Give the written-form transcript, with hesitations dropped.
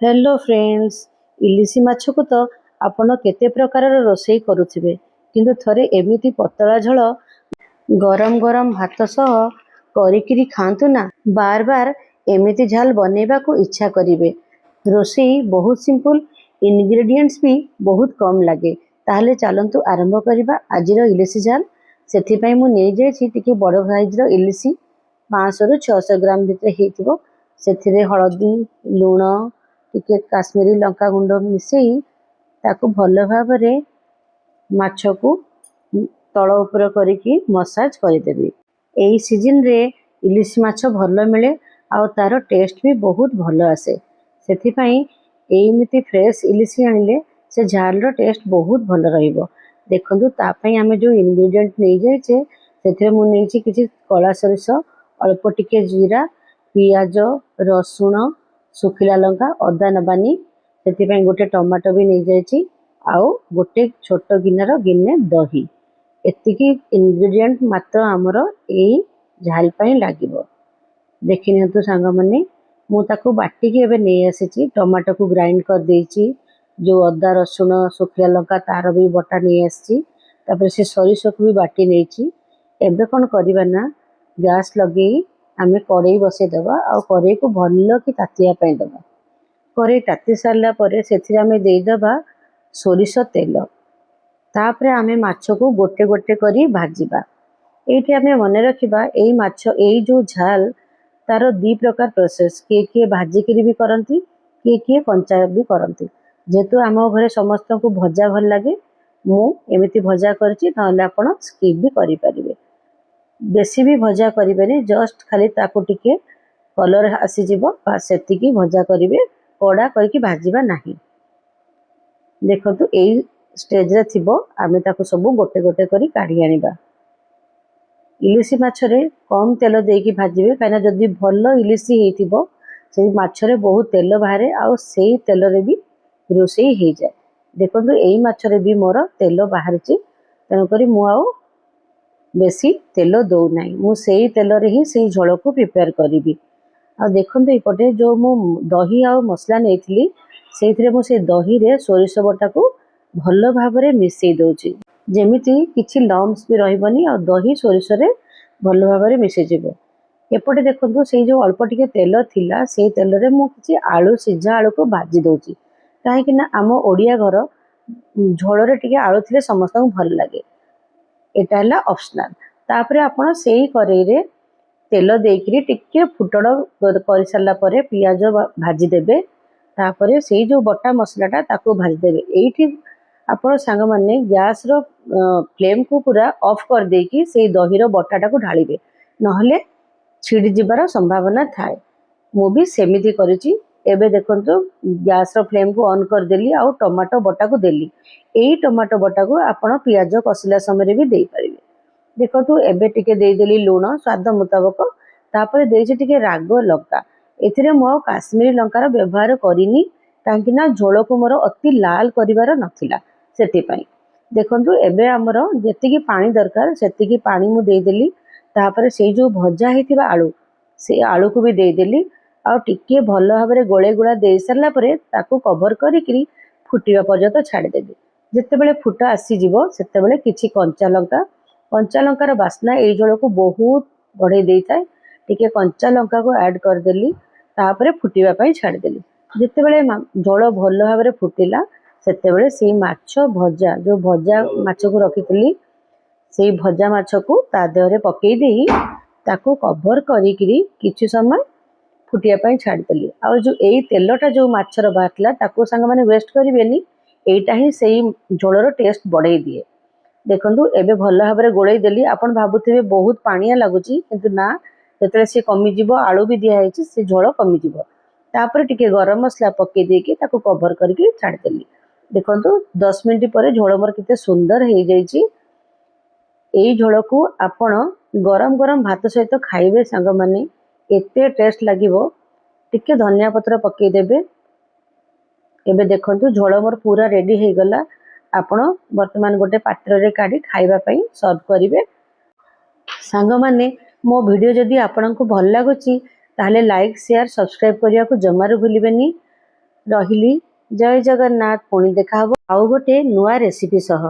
Hello friends, ଇଲିଶି ମାଛକୁ ତ ଆପଣ କେତେ ପ୍ରକାରର ରୋଷେଇ କରୁଥିବେ, କିନ୍ତୁ ଥରେ ଏମିତି ପତଳା ଝୋଳ ଗରମ ଗରମ ଭାତ ସହ କରିକିରି ଖାଆନ୍ତୁ ନା, ବାର ବାର ଏମିତି ଝାଲ ବନେଇବାକୁ ଇଚ୍ଛା କରିବେ। ରୋଷେଇ ବହୁତ ସିମ୍ପଲ, ଇନଗ୍ରେଡ଼ିଏଣ୍ଟସ୍ ବି ବହୁତ କମ୍ ଲାଗେ। ତାହେଲେ ଚାଲନ୍ତୁ ଆରମ୍ଭ କରିବା ଆଜିର ଇଲିଶି ଝାଲ। ସେଥିପାଇଁ ମୁଁ ନେଇଯାଇଛି ଟିକେ ବଡ଼ ସାଇଜ୍ର ଇଲିଶି, 500ରୁ 600 ଗ୍ରାମ ଭିତରେ ହେଇଥିବ। ସେଥିରେ ହଳଦୀ, ଲୁଣ, ଟିକେ କାଶ୍ମୀରୀ ଲଙ୍କା ଗୁଣ୍ଡ ମିଶେଇ ତାକୁ ଭଲ ଭାବରେ ମାଛକୁ ତଳ ଉପର କରିକି ମସାଜ କରିଦେବି। ଏଇ ସିଜିନରେ ଇଲିଶି ମାଛ ଭଲ ମିଳେ ଆଉ ତାର ଟେଷ୍ଟ ବି ବହୁତ ଭଲ ଆସେ। ସେଥିପାଇଁ ଏଇମିତି ଫ୍ରେଶ ଇଲିଶି ଆଣିଲେ ସେ ଝାଲର ଟେଷ୍ଟ ବହୁତ ଭଲ ରହିବ। ଦେଖନ୍ତୁ, ତା ପାଇଁ ଆମେ ଯେଉଁ ଇନଗ୍ରିଡ଼ିଏଣ୍ଟ ନେଇଯାଇଛେ, ସେଥିରେ ମୁଁ ନେଇଛି କିଛି କଳା ସୋରିଷ, ଅଳ୍ପ ଟିକେ ଜିରା, ପିଆଜ, ରସୁଣ, ଶୁଖିଲା ଲଙ୍କା। ଅଦା ନେବାନି ସେଥିପାଇଁ। ଗୋଟେ ଟମାଟୋ ବି ନେଇଯାଇଛି ଆଉ ଗୋଟେ ଛୋଟ ଗିନାର ଗିନେ ଦହି। ଏତିକି ଇନଗ୍ରିଡ଼ିଏଣ୍ଟ ମାତ୍ର ଆମର ଏଇ ଝାଲ ପାଇଁ ଲାଗିବ। ଦେଖିନିଅନ୍ତୁ ସାଙ୍ଗମାନେ, ମୁଁ ତାକୁ ବାଟିକି ଏବେ ନେଇ ଆସିଛି। ଟମାଟୋକୁ ଗ୍ରାଇଣ୍ଡ କରିଦେଇଛି, ଯେଉଁ ଅଦା, ରସୁଣ, ଶୁଖିଲା ଲଙ୍କା ତାର ବି ବଟା ନେଇ ଆସିଛି, ତାପରେ ସେ ସୋରିଷକୁ ବି ବାଟି ନେଇଛି। ଏବେ କ'ଣ କରିବା ନା, ଗ୍ୟାସ୍ ଲଗେଇ ଆମେ କଡ଼େଇ ବସେଇଦେବା ଆଉ କଡ଼େଇକୁ ଭଲ କି ତାତିବା ପାଇଁ ଦେବା। କଡ଼େଇ ତାତି ସାରିଲା ପରେ ସେଥିରେ ଆମେ ଦେଇଦେବା ସୋରିଷ ତେଲ। ତାପରେ ଆମେ ମାଛକୁ ଗୋଟେ ଗୋଟେ କରି ଭାଜିବା। ଏଇଠି ଆମେ ମନେ ରଖିବା, ଏଇ ମାଛ, ଏଇ ଯେଉଁ ଝାଲ, ତାର ଦୁଇ ପ୍ରକାର ପ୍ରୋସେସ୍। କିଏ କିଏ ଭାଜିକିରି ବି କରନ୍ତି, କିଏ କିଏ କଞ୍ଚା ବି କରନ୍ତି। ଯେହେତୁ ଆମ ଘରେ ସମସ୍ତଙ୍କୁ ଭଜା ଭଲ ଲାଗେ, ମୁଁ ଏମିତି ଭଜା କରିଛି, ନହେଲେ ଆପଣ ସ୍କିପ୍ ବି କରିପାରିବେ। ବେଶୀ ବି ଭଜା କରିବେନି, ଜଷ୍ଟ ଖାଲି ତାକୁ ଟିକେ କଲର୍ ଆସିଯିବ ବା ସେତିକି ଭଜା କରିବେ, କଡ଼ା କରିକି ଭାଜିବା ନାହିଁ। ଦେଖନ୍ତୁ, ଏଇ ଷ୍ଟେଜରେ ଥିବ, ଆମେ ତାକୁ ସବୁ ଗୋଟେ ଗୋଟେ କରି କାଢ଼ି ଆଣିବା। ଇଲିଶି ମାଛରେ କମ୍ ତେଲ ଦେଇକି ଭାଜିବେ, କାହିଁକିନା ଯଦି ଭଲ ଇଲିଶି ହେଇଥିବ, ସେଇ ମାଛରେ ବହୁତ ତେଲ ବାହାରେ ଆଉ ସେଇ ତେଲରେ ବି ରୋଷେଇ ହେଇଯାଏ। ଦେଖନ୍ତୁ, ଏଇ ମାଛରେ ବି ମୋର ତେଲ ବାହାରିଛି, ତେଣୁକରି ମୁଁ ଆଉ ବେଶୀ ତେଲ ଦେଉନାହିଁ। ମୁଁ ସେଇ ତେଲରେ ହିଁ ସେଇ ଝୋଳକୁ ପ୍ରିପେୟାର କରିବି। ଆଉ ଦେଖନ୍ତୁ, ଏପଟେ ଯେଉଁ ମୁଁ ଦହି ଆଉ ମସଲା ନେଇଥିଲି, ସେଇଥିରେ ମୁଁ ସେଇ ଦହିରେ ସୋରିଷ ବଟାକୁ ଭଲ ଭାବରେ ମିଶେଇ ଦେଉଛି, ଯେମିତି କିଛି ଲମ୍ପସ୍ ବି ରହିବନି ଆଉ ଦହି ସୋରିଷରେ ଭଲ ଭାବରେ ମିଶିଯିବ। ଏପଟେ ଦେଖନ୍ତୁ, ସେଇ ଯେଉଁ ଅଳ୍ପ ଟିକେ ତେଲ ଥିଲା, ସେଇ ତେଲରେ ମୁଁ କିଛି ଆଳୁ, ସିଝା ଆଳୁକୁ ଭାଜି ଦେଉଛି, କାହିଁକି ନା ଆମ ଓଡ଼ିଆ ଘର ଝୋଳରେ ଟିକେ ଆଳୁ ଥିଲେ ସମସ୍ତଙ୍କୁ ଭଲ ଲାଗେ। ଏଇଟା ହେଲା ଅପସନାଲ। ତାପରେ ଆପଣ ସେଇ କରେଇରେ ତେଲ ଦେଇକିରି ଟିକେ ଫୁଟଣ କରିସାରିଲା ପରେ ପିଆଜ ଭାଜିଦେବେ। ତାପରେ ସେଇ ଯେଉଁ ବଟା ମସଲାଟା, ତାକୁ ଭାଜିଦେବେ। ଏଇଠି ଆପଣ ସାଙ୍ଗମାନେ ଗ୍ୟାସର ଫ୍ଲେମ୍କୁ ପୁରା ଅଫ୍ କରିଦେଇକି ସେଇ ଦହିର ବଟାଟାକୁ ଢାଳିବେ, ନହେଲେ ଛିଡ଼ିଯିବାର ସମ୍ଭାବନା ଥାଏ। ମୁଁ ବି ସେମିତି କରିଛି। ଏବେ ଦେଖନ୍ତୁ, ଗ୍ୟାସର ଫ୍ଲେମ୍କୁ ଅନ୍ କରିଦେଲି ଆଉ ଟମାଟୋ ବଟାକୁ ଦେଲି। ଏଇ ଟମାଟୋ ବଟାକୁ ଆପଣ ପିଆଜ କଷିଲା ସମୟରେ ବି ଦେଇପାରିବେ। ଦେଖନ୍ତୁ, ଏବେ ଟିକେ ଦେଇଦେଲି ଲୁଣ ସ୍ୱାଦ ମୁତାବକ। ତାପରେ ଦେଇଛି ଟିକେ ରାଗ ଲଙ୍କା। ଏଥିରେ ମୁଁ ଆଉ କାଶ୍ମୀରୀ ଲଙ୍କାର ବ୍ୟବହାର କରିନି, କାହିଁକି ନା ଝୋଳକୁ ମୋର ଅତି ଲାଲ କରିବାର ନଥିଲା, ସେଥିପାଇଁ। ଦେଖନ୍ତୁ, ଏବେ ଆମର ଯେତିକି ପାଣି ଦରକାର, ସେତିକି ପାଣି ମୁଁ ଦେଇଦେଲି। ତାପରେ ସେଇ ଯେଉଁ ଭଜା ହେଇଥିବା ଆଳୁ, ସେଇ ଆଳୁକୁ ବି ଦେଇଦେଲି ଆଉ ଟିକିଏ ଭଲ ଭାବରେ ଗୋଳେଇ ଗୋଳା ଦେଇ ସାରିଲା ପରେ ତାକୁ କଭର କରିକିରି ଫୁଟିବା ପର୍ଯ୍ୟନ୍ତ ଛାଡ଼ିଦେବି। ଯେତେବେଳେ ଫୁଟା ଆସିଯିବ, ସେତେବେଳେ କିଛି କଞ୍ଚା ଲଙ୍କା। କଞ୍ଚା ଲଙ୍କାର ବାସ୍ନା ଏଇ ଝୋଳକୁ ବହୁତ ବଢ଼େଇ ଦେଇଥାଏ। ଟିକେ କଞ୍ଚା ଲଙ୍କାକୁ ଆଡ଼୍ କରିଦେଲି, ତାପରେ ଫୁଟିବା ପାଇଁ ଛାଡ଼ିଦେଲି। ଯେତେବେଳେ ଝୋଳ ଭଲ ଭାବରେ ଫୁଟିଲା, ସେତେବେଳେ ସେଇ ମାଛ ଭଜା, ଯେଉଁ ଭଜା ମାଛକୁ ରଖିଥିଲି, ସେଇ ଭଜା ମାଛକୁ ତା ଦେହରେ ପକେଇ ଦେଇ ତାକୁ କଭର କରିକିରି କିଛି ସମୟ ଫୁଟିବା ପାଇଁ ଛାଡ଼ିଦେଲି। ଆଉ ଯେଉଁ ଏଇ ତେଲଟା ଯେଉଁ ମାଛର ବାହାରିଥିଲା, ତାକୁ ସାଙ୍ଗମାନେ ୱେଷ୍ଟ କରିବେନି। ଏଇଟା ହିଁ ସେଇ ଝୋଳର ଟେଷ୍ଟ ବଢ଼େଇ ଦିଏ। ଦେଖନ୍ତୁ, ଏବେ ଭଲ ଭାବରେ ଗୋଳେଇ ଦେଲି। ଆପଣ ଭାବୁଥିବେ ବହୁତ ପାଣିଆ ଲାଗୁଛି, କିନ୍ତୁ ନା, ଯେତେବେଳେ ସିଏ କମିଯିବ, ଆଳୁ ବି ଦିଆହେଇଛି, ସେ ଝୋଳ କମିଯିବ। ତାପରେ ଟିକେ ଗରମ ମସଲା ପକେଇ ଦେଇକି ତାକୁ କଭର କରିକି ଛାଡ଼ିଦେଲି। ଦେଖନ୍ତୁ, 10 ମିନିଟ୍ ପରେ ଝୋଳ ମୋର କେତେ ସୁନ୍ଦର ହେଇଯାଇଛି। ଏଇ ଝୋଳକୁ ଆପଣ ଗରମ ଗରମ ଭାତ ସହିତ ଖାଇବେ ସାଙ୍ଗମାନେ, ଏତେ ଟେଷ୍ଟ ଲାଗିବ। ଟିକେ ଧନିଆ ପତ୍ର ପକେଇଦେବେ। ଏବେ ଦେଖନ୍ତୁ, ଝୋଳ ମୋର ପୁରା ରେଡି ହେଇଗଲା। ଆପଣ ବର୍ତ୍ତମାନ ଗୋଟେ ପାତ୍ରରେ କାଢ଼ି ଖାଇବା ପାଇଁ ସର୍ଭ କରିବେ। ସାଙ୍ଗମାନେ, ମୋ ଭିଡ଼ିଓ ଯଦି ଆପଣଙ୍କୁ ଭଲ ଲାଗୁଛି, ତାହେଲେ ଲାଇକ୍, ସେୟାର, ସବସ୍କ୍ରାଇବ୍ କରିବାକୁ ଜମାରୁ ଭୁଲିବେନି। ରହିଲି, ଜୟ ଜଗନ୍ନାଥ। ପୁଣି ଦେଖାହବ ଆଉ ଗୋଟେ ନୂଆ ରେସିପି ସହ।